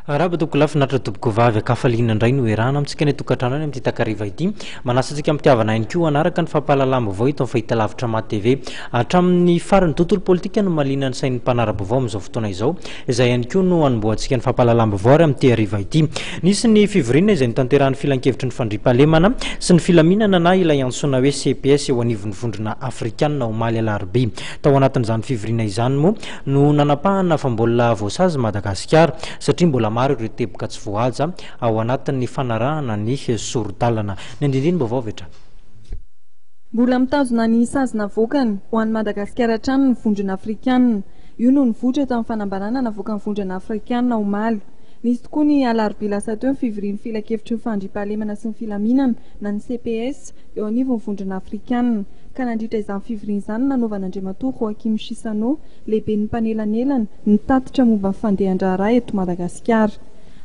Arahaba tompoko lahy, finaritra tompoko vavy, ankafaliana indray no iarahana amintsika any an-tokantrano any amin'ity takariva ity. Manasa antsika am-pitiavana ihany koa hanaraka ny fampahalalam-baovao eto amin'ny fahitalavitra Mah TV. Hatramin'ny farany, tontolo politika no mahaliana ny sain'ny mpanara-baovao amin'izao fotoana izao. Izay ihany koa no hanombohantsika ny fampahalalam-baovao ary amin'ity hariva ity. Nisy ny fivoriana izay notanterahin'ny Filankevitry ny Fandriampahalemana sy ny Filaminana na ilay antsoina hoe CPS eo anivon'ny Vondrona Afrikanina omaly alarobia. Tao anatin'izany fivoriana izany moa no nanapahana fa mbola voasazy Madagasikara satria mbola maro ireo teboka tsy voahaja ao anatin'ny fanarahana ny sori-dalana. Ny andindinim-baovao avy hatrany. Mbola mitazona ny sazy navoakany ho an'i Madagasikara hatrany ny Vondrona Afrikanina. Io no nivoitra tamin'ny fanambarana navoakan'ny Vondrona Afrikanina omaly. Nisy tokoa ny alarobia lasa teo ny fivorian'ny Filankevitry ny Fandriampahalemana sy ny Filaminana na ny CPS eo anivon'ny Vondrona Afrikanina. Ka nandritra izany fivoriana izany no nanaovan'Andriamatoa Joaquim Chissano, lehiben'ny mpanelanelana, ny tatitra momba ny fandehan-draharaha eto Madagasikara.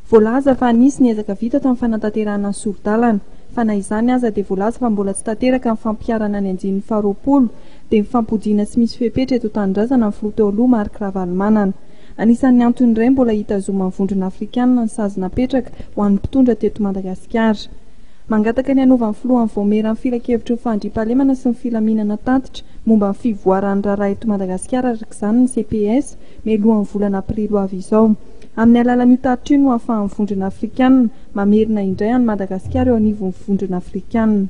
Voalaza fa nisy ny ezaka vita tamin'ny fanatanterahana ny sori-dalana. Fa na izany aza dia voalaza fa mbola tsy tanteraka ny fampiharana ny andininy faharoapolo, dia ny fampodiana tsy misy fepetra eto an-tanindrazana ny filoha teo aloha Marc Ravalomanana. Anisan'ny antony iray mbola hitazoman'ny Vondrona Afrikanina ny sazy napetraka ho an'ny mpitondra teto Madagasikara. Mangataka ny hanovan'ny filohan'ny Vaomieran'ny Filankevitry ny Fandriampahalemana sy ny Filaminana tatitra momba ny fivoaran'ny raharaha eto Madagasikara araka izany ny CPS mialohan'ny volana aprily ho avy izao. Amin'ny alalan'io tatitra io no hahafahan'ny Vondrona Afrikanina mamerina indray an'i Madagasikara eo anivon'ny Vondrona Afrikanina.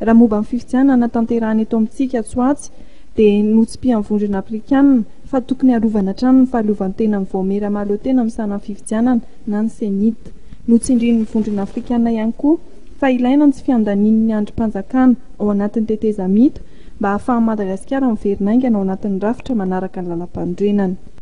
Raha momba ny fifidianana tanterahina eto amintsika atsy ho atsy dia notsipihan'ny Vondrona Afrikanina fa tokony harovana hatrany ny fahaleovantenan'ny Vaomiera mahaleotena misahana ny fifidianana na ny Cenit. Notsindrian'ny Vondrona Afrikana ihany koa fa ilaina ny tsy fiandanian'ny andrim-panjakana ao anatin'ny tetezamita mba hahafahan'i Madagasikara miverina haingana ao anatin'ny rafitra manaraka ny lalàmpanorenana.